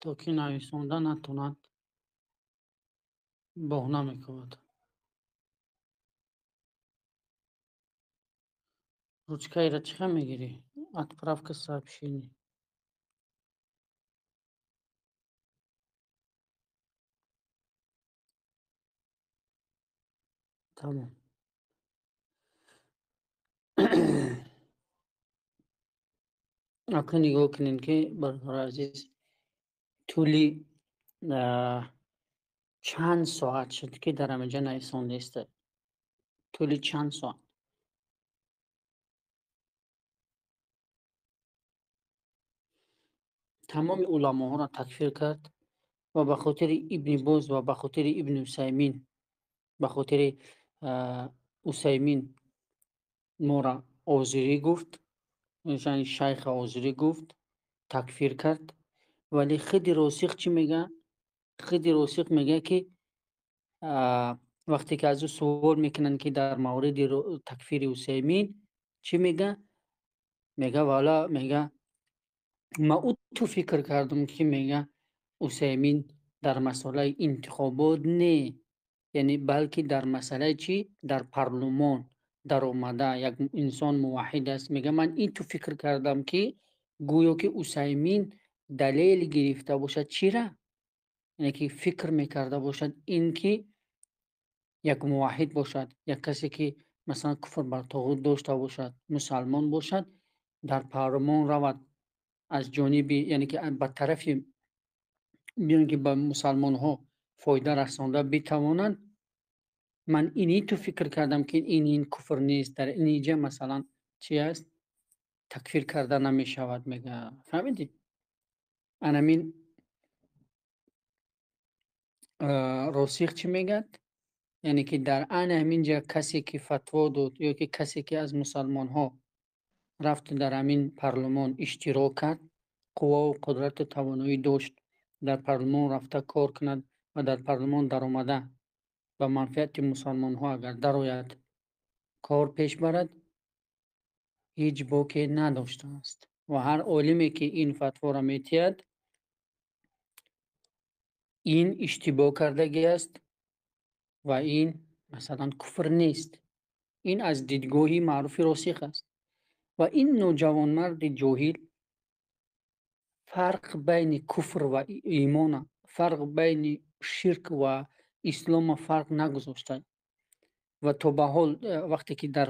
То ки нависонда натонад, боҳна мекунад. Ручкаира чӣ хел мегирӣ? Отправка сообщений. Тамом. Акун нигоҳ кунем, ки бародари азиз, тӯли чанд соат шуд, ки дар ҳаминҷа нависондааст. Тӯли чанд соат. Тамоми уламоҳоро такфир кард ва ба хотири Ибни Боз ва ба хотири Ибни Усаймин, ба хотири Усаймин моро озирӣ гуфт, яъне шайха озирӣ гуфт, такфир кард. Вале худи Росих чӣ мега? Худи Росих мега, ки вақте ки аз ӯ суол мекунанд, ки дар мавриди такфири Усаймин чӣ мега? Мега вала, мега ма ӯ ту фикр кардам, ки мега Усаймин дар масъалаи интихобот не, яъне балки дар масъалаи чӣ? Дар парлумон даромада як инсон муваҳҳид аст. Мега ман ин ту фикр кардам, ки гӯё ки Усаймин далел гирифта бошад чира? Яъне ки фикр мекарда бошад ин ки як муваҳҳид бошад, як касе ки масалан куфр бар тоғут дошта бошад, мусалмон бошад, дар парлумон равад аз ҷониби, яъне ки ба тарафи биён ки ба мусалмонҳо фоида расонда битавонанд. Ман ини ту фикр кардам, ки ин куфр нест, дар иниҷа масалан чи аст? Такфир карда намешавад, мега. Фаҳмидӣ? Анамин Росих чӣ мегӯяд? Яъне ки дар ана ҳаминҷа касе ки фатво дод ё ки касе ки аз мусалмонҳо рафт дар ҳамин парлумон иштирок кард, қувваву қудрату тавоноӣ дошт дар парлумон рафта кор кунад ва дар парлумон даромада ба манфиати мусалмонҳо агар дарояд кор пеш барад, ҳеҷ боке надоштааст. Ва ҳар олиме ки ин фатворо метиҳад, ин иштибоҳ кардагӣ аст ва ин масалан куфр нест. Ин аз дидгоҳи маъруфи Росих аст. Ва ин ноҷавонмарди ҷоҳил фарқ байни куфр ва имона, фарқ байни ширк ва ислома фарқ нагузошта ва то ба ҳол вақте ки дар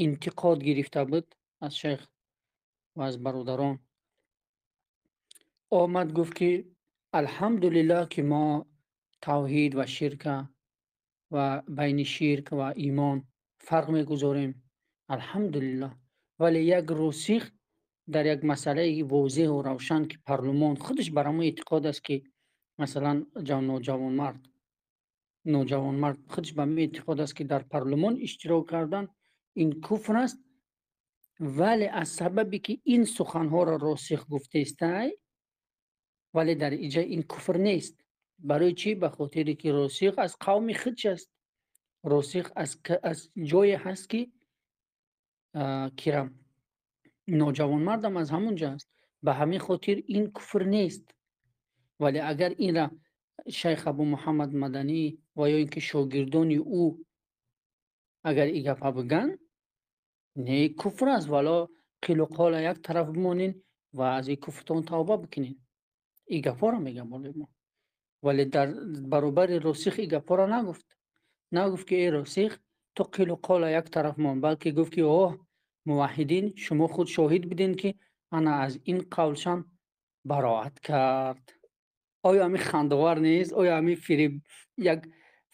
интиқод гирифта буд аз шайх ва аз бародарон, омад гуфт, ки алҳамдулиллаҳ, ки мо тавҳид ва ширка ва байни ширк ва имон фарқ мегузорем, алҳамдулиллаҳ. Вале як Росих дар як масъалаи возеҳу равшан, ки парлумон худаш бар ҳамон эътиқод аст, ки масалан ноҷавонмард худаш ба ҳамин эътиқод аст, ки дар парлумон иштирок кардан ин куфр аст, вале аз сабабе ки ин суханҳоро Росих гуфтаистай, вале дар иҷа ин куфр нест. Барои чӣ? Ба хотире ки Росих аз қавми худш аст. Росих аз ҷое ҳаст, ки кирам ноҷавонмардам аз ҳамон ҷо аст. Ба ҳамин хотир ин куфр нест. Вале агар инра шайх Абу Муҳаммад Маданӣ ва ё ин ки шогирдони ӯ агар и гапа бигӯянд, не, куфр аст, вало қилу қола як тараф бимонед ва аз ин куфртон тавба бикунед. И гапҳоро мегӯям болои мо. Вале дар баробари Росих и гапҳоро нагуфт. Нагуфт, ки эй Росих, ту қилу қола як тараф мон, балки гуфт, ки оҳ, муваҳҳидин, шумо худ шоҳид будед, ки ана аз ин қавлшам бароат кард. Оё ҳамин хандовар нест? Оё ҳамин фиреб як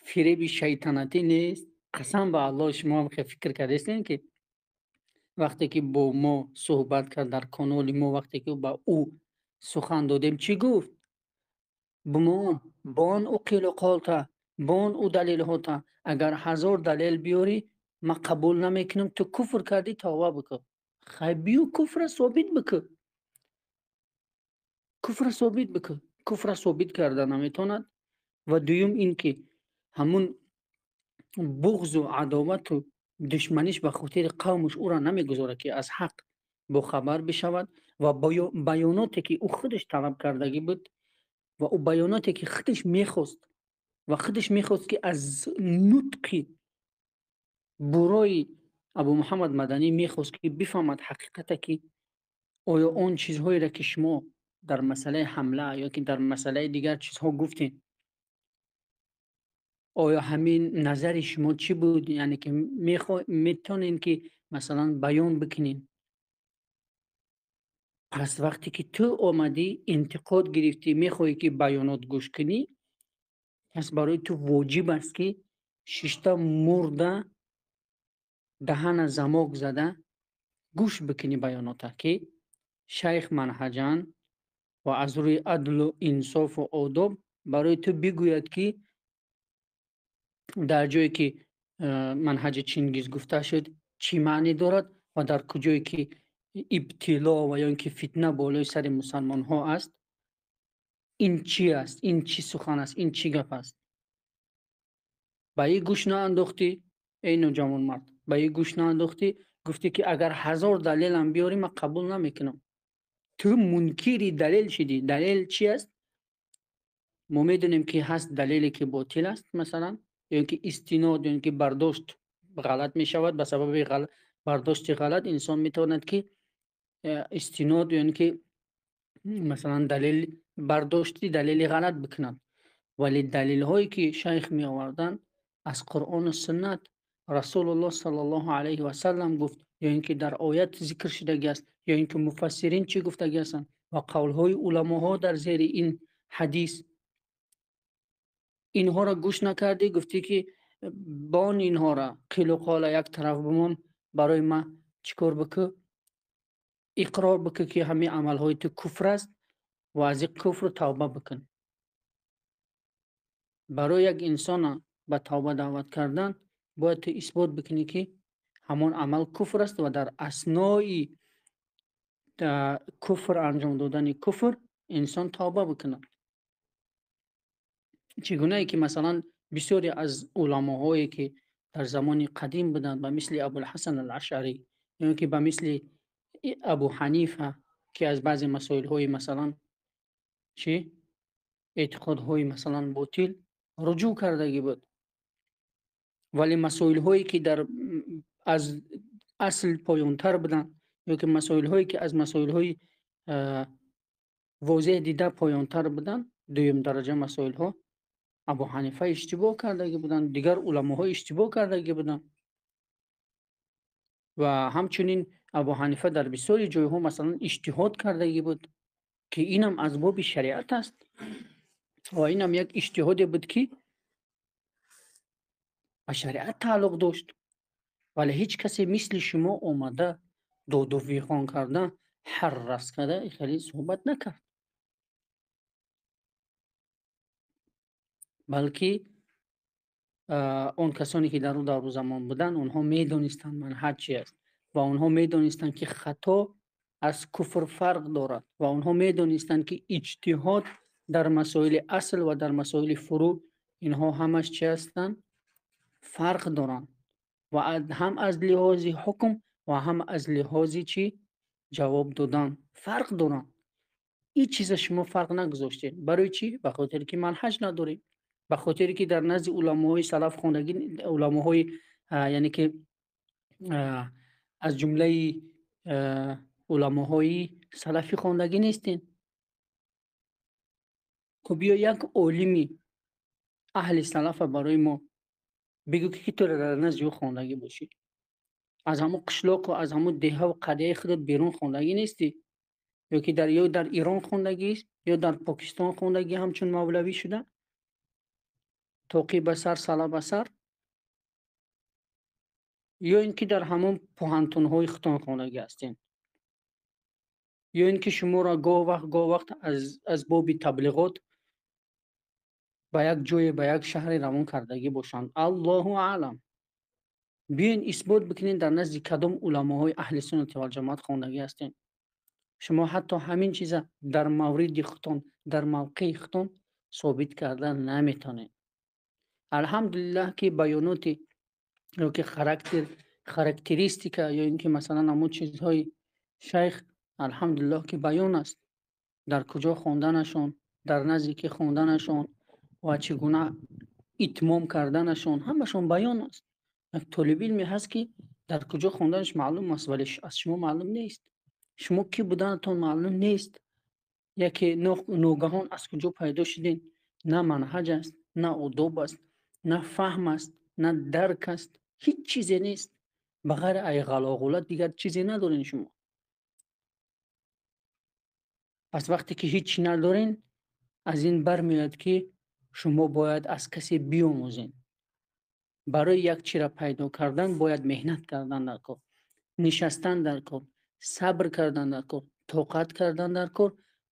фиреби шайтанатӣ нест? Қасам ба Аллоҳ, шумо ҳам хел фикр кардаистед, ки вақте ки бо мо суҳбат кард дар каноли мо, вақте ки ба ӯ сухан додем, чӣ гуфт? Бимон, бон ӯ қилу қолта, бон ӯ далелҳота, агар 1000 далел биёрӣ, ман қабул намекунам, ту куфр кардӣ, тавба бикун. Хай, биё куфра собит бикун, куфра собит бикун. Куфра собит карда наметавонад. Ва дуюм ин ки ҳамун буғзу адовату душманиш ба хотири қавмуш ӯро намегузорад, ки аз ҳақ бохабар бишавад. Ва баёноте ки ӯ худаш талаб кардагӣ буд ва ӯ баёноте ки худаш мехост ва худаш мехост ки аз нутқи бурои Абу Муҳаммад Маданӣ мехост ки бифаҳмад ҳақиқате ки оё он чизҳоеро ки шумо дар масъалаи ҳамла ё ки дар масъалаи дигар чизҳо гуфтед, оё ҳамин назари шумо чӣ буд? Яъне ки метавонед ки масалан баён бикунед. Пас вақте ки ту омадӣ интиқод гирифтӣ, мехоҳӣ ки баёнот гӯш кунӣ, пас барои ту воҷиб аст ки шишта мурда даҳана замок зада гӯш бикунӣ баёнота, ки шайх манҳаҷан ва аз рӯи адлу инсофу одоб барои ту бигӯяд ки дар ҷое ки манҳаҷи Чингиз гуфта шуд чӣ маънӣ дорад ва дар куҷое ки ибтило ва ё ин ки фитна болои сари мусалмонҳо аст, ин чӣ аст, ин чӣ сухан аст, ин чӣ гап аст. Ба ин гӯш наандохтӣ, эй ноҷавонмард, ба ин гӯш наандохтӣ, гуфтӣ ки агар 1000 далелам биёрӣ ман қабул намекунам. Ту мункири далел шидӣ. Далел чӣ аст? Мо медонем ки ҳаст далеле ки ботил аст, масалан, ё ин ки истинод, ё ин ки бардошт ғалат мешавад. Ба сабаби бардошти ғалат инсон метавонад ки истинод ё ин ки масалан далел бардошти далели ғалат бикунад. Вале далелҳое ки шайх меоварданд аз Қуръону суннат, Расулуллоҳ саллаллоҳу алайҳи васаллам гуфт, ё ин ки дар оят зикр шудагӣ аст, ё ин ки муфассирин чӣ гуфтагӣ ҳастанд ва қавлҳои уламоҳо дар зери ин ҳадис, инҳоро гӯш накардӣ, гуфтӣ ки бон инҳоро қилу қола як тараф бимон, барои ман чӣ кор бикӯ, иқрор бикӯ ки ҳамин амалҳои ту куфр аст ва аз ин куфр тавба бикун. Барои як инсона ба тавба даъват кардан бояд ту исбот бикунӣ ки ҳамон амал куфр аст ва дар аснои куфр анҷом додани куфр инсон тавба бикунад. Чӣ гунае ки масалан бисёре аз уламоҳое ки дар замони қадим буданд, ба мисли Абулҳасан ал-Ашъарӣ ё ки ба мисли Абу Ҳанифа, ки аз баъзе масоилҳои масалан чӣ эътиқодҳои масалан ботил руҷӯъ кардагӣ буд, вале масоилҳое ки дар аз асл поёнтар буданд ё ки масоилҳое ки аз масоилҳои возеҳ дида поёнтар буданд, дуюм дараҷа масоилҳо, Абу Ҳанифа иштибоҳ кардагӣ буданд, дигар уламоҳо иштибоҳ кардагӣ буданд. Ва ҳамчунин Абу Ҳанифа дар бисёри ҷойҳо масалан иҷтиҳод кардагӣ буд, ки инам аз боби шариат аст ва инам як иҷтиҳоде буд ки ба шариат тааллуқ дошт. Вале ҳеҷ касе мисли шумо омада доду виғон карда ҳаррас карда хеле суҳбат накард, балки он касоне ки дар он давру замон буданд, онҳо медонистанд манҳаҷ чи аст ва онҳо медонистанд ки хато аз куфр фарқ дорад ва онҳо медонистанд ки иҷтиҳод дар масоили асл ва дар масоили фурӯъ инҳо ҳамаш чи ҳастанд, фарқ доранд ва ҳам аз лиҳози ҳукм ва ҳам аз лиҳози чӣ ҷавоб додан фарқ доранд. Ин чиза шумо фарқ нагузоштед. Барои чӣ? Ба хотире ки манҳаҷ надоред, ба хотире ки дар назди уламоҳои салаф хондагӣ, уламоҳои яъне ки аз ҷумлаи уламоҳои салафӣ хондагӣ нестед. Хуб, биё як олими аҳли салафа барои мо бигӯ ки туро дар назди ӯ хондагӣ бошӣ. Аз ҳамон қишлоқу аз ҳамон деҳаву қарияи худат берун хондагӣ нестӣ, ё ки ё дар Ирон хондагист, ё дар Покистон хондагӣ ҳамчун мавлавӣ шуда, тоқӣ ба сар, сала ба сар, ё ин ки дар ҳамон пуҳантунҳои худтон хондагӣ ҳастед, ё ин ки шуморо гоҳ вақт аз боби таблиғот ба як ҷое, ба як шаҳре равон кардагӣ бошанд. Аллоҳу аълам. Биёен исбот бикунед дар назди кадом уламоҳои аҳли суннати валҷамоат хондагӣ ҳастед. Шумо ҳатто ҳамин чиза дар мавриди худтон, дар мавқеи худтон собит карда наметавонед. Алҳамдулиллаҳ ки баёноти ё ки характеристика ё ин ки масалан ҳамон чизҳои шайх Алҳамдулиллоҳ ки баён аст дар куҷо хонданашон, дар назди ки хонданашон ва чӣ гуна итмом карданашон, ҳамашон баён аст. Як толиби илме ҳаст ки дар куҷо хонданаш маълум аст, вале аз шумо маълум нест. Шумо кӣ буданатон маълум нест. Яке ногаҳон аз куҷо пайдо шудед, на манҳаҷ аст, на одоб аст, на фаҳм аст, на дарк аст, ҳеҷ чизе нест. Ба ғайр аз ғалоғула дигар чизе надоред шумо. Пас вақте ки ҳеҷ чӣ надоред, аз ин бармеояд ки шумо бояд аз касе биомӯзед. Барои як чиро пайдо кардан бояд меҳнат кардан дар кор, нишастан дар кор, сабр кардан дар кор, тоқат кардан дар кор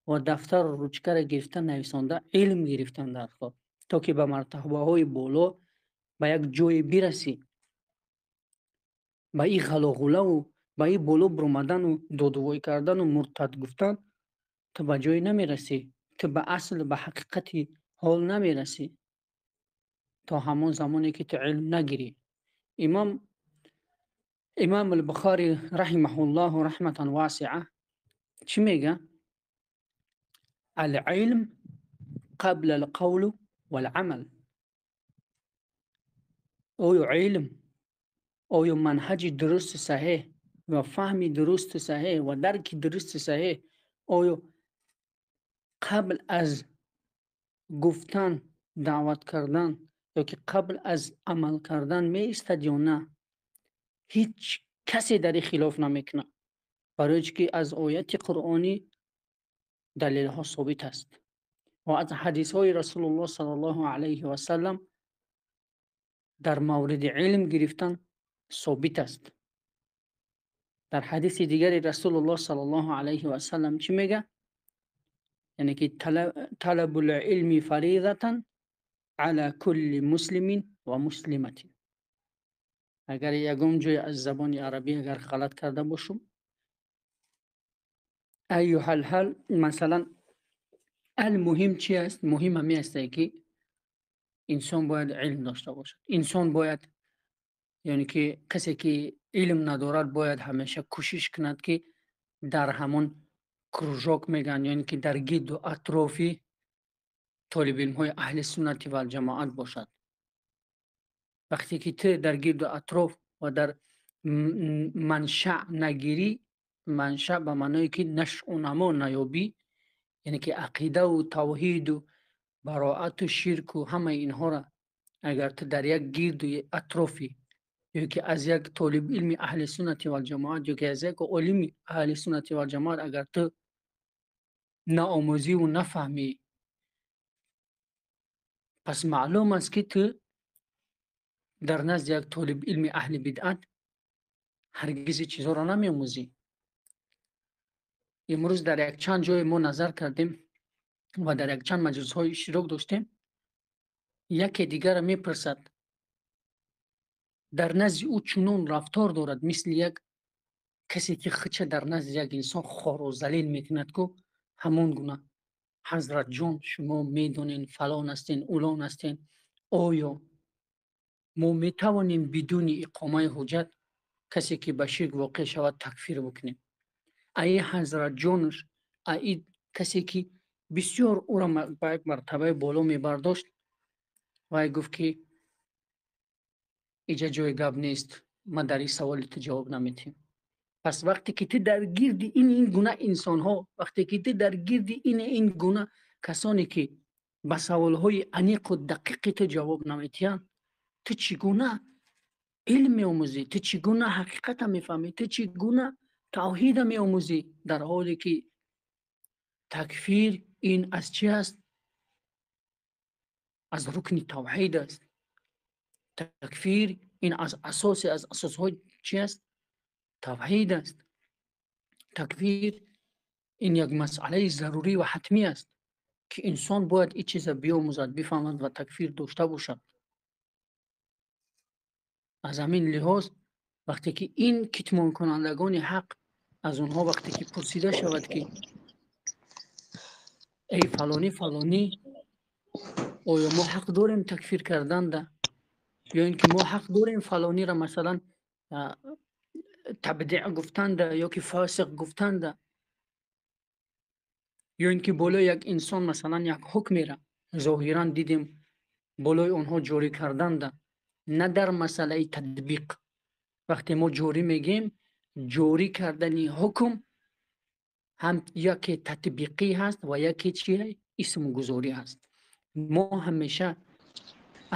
ва дафтару ручкаро гирифта нависонда илм гирифтан дар кор, то ки ба мартабаҳои боло ба як ҷое бирасӣ. Ба ин ғалоғулаву ба ин боло буромадану додувой кардану муртад гуфтан ту ба ҷое намерасӣ, ту ба асл, ба ҳақиқати ҳол намерасӣ то ҳамон замоне ки ту илм нагирӣ. Имом Албухорӣ раҳимаҳуллоҳу раҳматан васиа чӣ мега? Алилм қабла алқавлу валамал. Оё илм, оё манҳаҷи дурусти саҳеҳ ва фаҳми дурусти саҳеҳ ва дарки дурусти саҳеҳ оё қабл аз гуфтан, даъват кардан ё ки қабл аз амал кардан меистад ё на? Ҳеҷ касе дар ин хилоф намекунад, барои чӣ ки аз ояти қуръонӣ далелҳо собит аст ва аз ҳадисҳои Расулуллоҳ саллаллоҳу алайҳи васаллам дар мавриди илм гирифтан собит аст. Дар ҳадиси дигари Расулуллоҳ саллаллоҳу алайҳи васаллам чӣ мега? Яъне ки талабул илми фаризатан ала кулли муслимин ва муслиматин. Агар ягон ҷой аз забони арабӣ агар ғалат карда бошум, айюҳал ҳал, масалан, алмуҳим чи аст? Муҳим ҳамин аст ки инсон бояд илм дошта бошад. Инсон бояд, яъне ки касе ки илм надорад бояд ҳамеша кӯшиш кунад ки дар ҳамон кружок мегӯянд, яъне ки дар гирду атрофи толибилмҳои аҳли суннати валҷамоат бошад. Вақте ки ту дар гирду атроф ва дар маншаъ нагирӣ, маншаъ ба маъное ки нашъунамо наёбӣ, яъне ки ақидаву тавҳиду бароату ширку ҳамаи инҳоро агар ту дар як гирду атрофи ё ки аз як толибилми аҳли суннати валҷамоат ё ки аз як олими аҳли суннати валҷамоат агар ту наомӯзиву нафаҳмӣ, пас маълум аст ки ту дар назди як толибилми аҳли бидъат ҳаргиз ин чизҳоро намеомӯзӣ. Имрӯз дар якчанд ҷое мо назар кардем ва дар якчанд маҷлисҳо иштирок доштем, яке дигарро мепурсад, дар назди ӯ чунон рафтор дорад, мисли як касе ки худша дар назди як инсон хору залил мекунад, ку ҳамон гуна: ҳазратҷон, шумо медонед фалон ҳастен, улон ҳастен, оё мо метавонем бидуни иқомаи ҳуҷҷат касе ки ба ширк воқеъ шавад такфир бикунем? Аи ҳазратҷонаш, аи касе ки бисёр ӯро ба як мартабаи боло мебардошт, вай гуфт ки иҷа ҷои гап нест, ман дар ин саволи ту ҷавоб наметиҳам. Пас вақте ки ту дар гирди ин гуна инсонҳо, вақте ки ту дар гирди ин гуна касоне ки ба саволҳои аниқу дақиқи ту ҷавоб наметиҳанд, ту чӣ гуна илм меомӯзӣ? Ту чӣ гуна ҳақиқата мефаҳмӣ? Ту чӣ гуна тавҳида меомӯзӣ? Дар ҳоле ки такфир ин аз чӣ аст? Аз рукни тавҳид аст. Такфир ин аз асосе, аз асосҳои чӣ аст? Тавҳид аст. Такфир ин як масъалаи зарурӣ ва ҳатмӣ аст ки инсон бояд ин чиза биомӯзад, бифаҳмад ва такфир дошта бошад. Аз ҳамин лиҳоз вақте ки ин китмонкунандагони ҳақ аз онҳо вақте ки пурсида шавад ки эй фалонӣ фалонӣ, оё мо ҳақ дорем такфир карданда, ё ин ки мо ҳақ дорем фалониро масалан табдиъ гуфтанда ё ки фосиқ гуфтанда, Ё ин ки болои як инсон масалан як ҳукмера зоҳиран дидем болои онҳо ҷорӣ карданда, на дар масъалаи татбиқ. Вақте мо ҷорӣ мегем, ҷорӣ кардани ҳукм ҳам яке татбиқӣ ҳаст ва яке чи исмгузорӣ ҳаст. Мо ҳамеша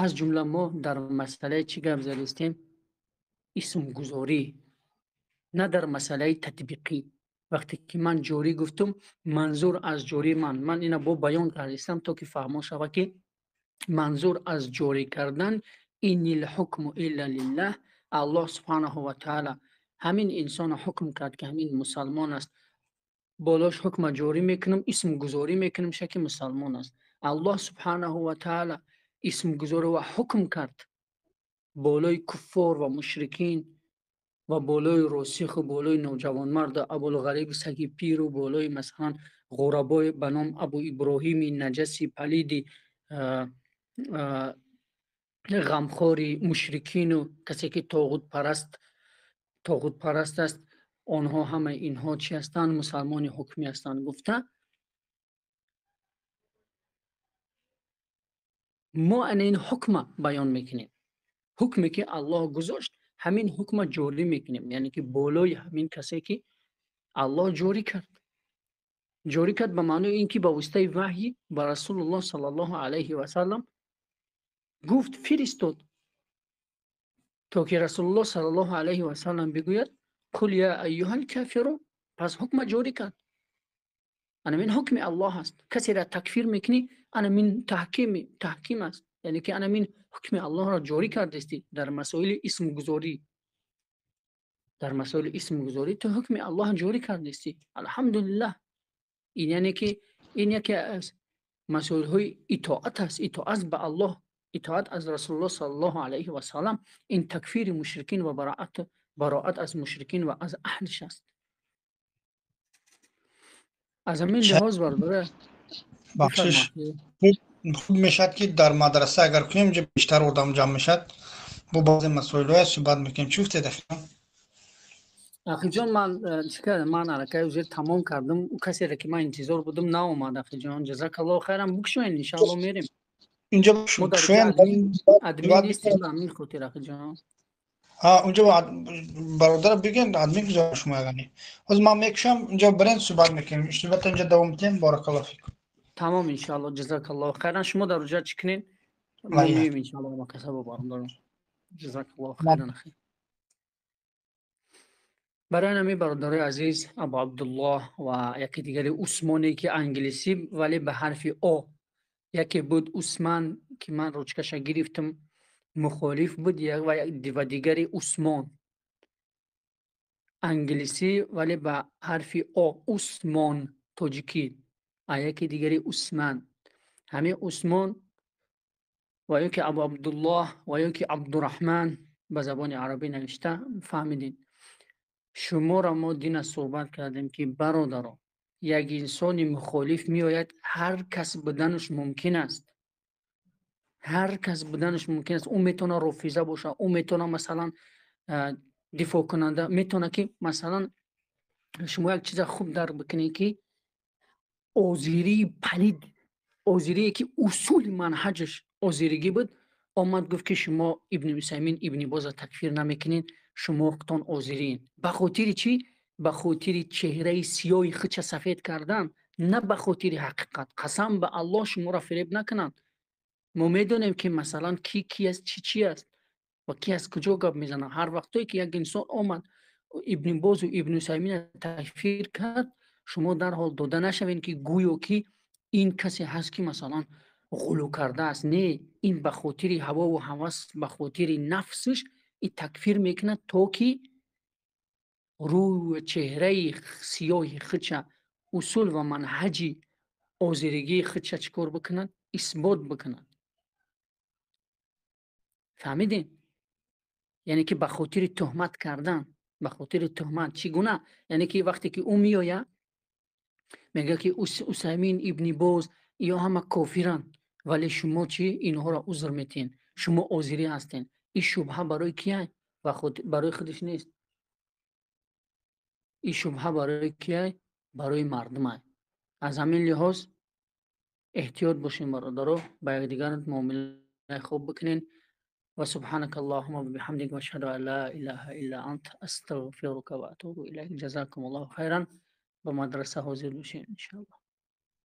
аз ҷумла мо дар масъалаи чӣ гап задистем? Исмгузорӣ, на дар масъалаи татбиқӣ. Вақте ки ман ҷорӣ гуфтум, манзур аз ҷорӣ ман ина бо баён кардистам, то ки фаҳмо шава ки манзур аз ҷорӣ кардан инил ҳукму илла лиллаҳ, Аллоҳ субҳанаҳу ва таъала ҳамин инсонро ҳукм кард ки ҳамин мусалмон аст, болош ҳукма ҷорӣ мекунам, исмгузорӣ мекунам ша ки мусалмон аст. Аллоҳ субҳанаҳу ва таъала исмгузорӣ ва ҳукм кард болои куффор ва мушрикин ва болои росиху болои ноҷавонмард Абулғариби саги пиру болои масалан ғурабои ба ном Абу Иброҳими наҷаси палиди ғамхори мушрикину касе ки тоғутпараст аст, онҳо ҳама инҳо чӣ ҳастанд? Мусалмони ҳукмӣ ҳастанд гуфта. Мо ана ин ҳукма баён мекунем. Ҳукме ки Аллоҳ гузошт, ҳамин ҳукма ҷорӣ мекунем, яъне ки болои ҳамин касе ки Аллоҳ ҷорӣ кард. Ҷорӣ кард ба маънои ин ки ба воситаи ваҳй ба Расулуллоҳ саллаллоҳу алайҳи васаллам гуфт, фиристод, то ки Расулуллоҳ саллаллоҳу алайҳи васаллам бигӯяд қул я айюҳал кафирун. Пас ҳукма ҷорӣ кард. Ана мин ҳукми Аллоҳ аст. Касеро такфир мекунӣ, ана мин таҳким аст, яъне ки ана мин ҳукми Аллоҳро ҷорӣ кардастӣ дар масоили исмгузорӣ. Дар масоили исмгузорӣ ту ҳукми Аллоҳ ҷорӣ кардастӣ. Алҳамдулиллаҳ. Ин яъне ки ин яке аз масоилҳои итоат аст, итоат ба Аллоҳ, итоат аз Расулуллоҳ саллаллоҳу алайҳи васаллам. Ин такфири мушрикин ва бароат аз мушрикин ва аз аҳлиш аст. Аз ҳамин лиҳоз бародаре бахшиш хуб мешавад ки дар мадраса агар кунем, инҷо бештар одам ҷамъ мешавад, бо баъзе масоилҳоя суҳбат мекунем. Чӣ гуфтед, ахиҷон? Ахиҷон, ман чӣ кардам? Ман аллакай узир тамом кардам. Ӯ касеро ки ман интизор будам наомад, ахиҷон. Ҷазакаллоҳу хайран. Букшоен, иншааллоҳ мерем. Инҷо админ нестем ба ҳамин хотир, ахиҷон. Унҷо бародар бигӯен, админ гузора шумо ягани. Ҳозир ман мекушам, инҷо бирен суҳбат мекунем. Суҳбатро инҷо давом медиҳем. Баракаллоҳу фикум. Тамом, иншааллоҳ. Ҷазакаллоҳу хайран. Шумо дар уҷа чӣ кунед? Мо меоем иншааллоҳ ба касабо бародарон. Ҷазакаллоҳу хайран, ахи. Барои ҳамин бародарои азиз, Абу Абдуллоҳ ва яке дигари Усмоне ки англисӣ вале ба ҳарфи О, яке буд Усман ки ман ручкаша гирифтам, мухолиф буд, ва дигари Усмон англисӣ вале ба ҳарфи О, Усмон тоҷикӣ, а яке дигари Усман. Ҳамин Усмон ва ё ки Абу Абдуллоҳ ва ё ки Абдураҳман ба забони арабӣ навишта, фаҳмидед. Шуморо мо дина суҳбат кардем ки бародаро, як инсони мухолиф меояд, ҳар кас буданаш мумкин аст. Ҳар кас буданаш мумкин аст. Ӯ метавона рофиза бошад, ӯ метавона масалан дифоъкунанда, метавона ки масалан шумо як чиза хуб дарк бикунед ки озирии палид, озирие ки усули манҳаҷаш озиригӣ буд, омад гуфт ки шумо Ибни Усаймин, Ибни Боза такфир намекунед, шумо худтон озириин. Ба хотири чӣ? Ба хотири чеҳраи сиёҳи худша сафед кардан, на ба хотири ҳақиқат. Қасам ба Аллоҳ шуморо фиреб накунанд. Мо медонем ки масалан ки ки аст, чӣ чӣ аст ва ки аз куҷо гап мезанад. Ҳар вақтое ки як инсон омад Ибни Бозу Ибни Усаймина такфир кард, шумо дарҳол дода нашавед ки гӯё ки ин касе ҳаст ки масалан ғулу кардааст. Не, ин ба хотири ҳавову ҳавас, ба хотири нафсаш ин такфир мекунад, то ки рӯю чеҳраи сиёҳи худша, усул ва манҳаҷи озиригии худша чӣ кор бикунад? Исбот бикунад. Фаҳмидем? Яъне ки ба хотири туҳмат кардан, ба хотири туҳмат. Чӣ гуна? Яъне ки вақте ки ӯ меояд, мегӯяд ки Усаймин, Ибни Боз ё ҳама кофиранд, вале шумо чӣ инҳоро узр метиҳед? Шумо озирӣ ҳастед. Ин шубҳа барои кия? Барои худаш нест. Ин шубҳа барои кия? Барои мардума. Аз ҳамин лиҳоз эҳтиёт бошем, бародаро, ба якдигар муомилаи хуб бикунен. Ва субҳанака Аллоҳумма ва биҳамдика ва ашҳаду ан ла илаҳа илла ант астағфирука ва атубу илайк. Ҷазакумуллоҳу хайран. Ба мадраса ҳозир бошем, иншоаллоҳ.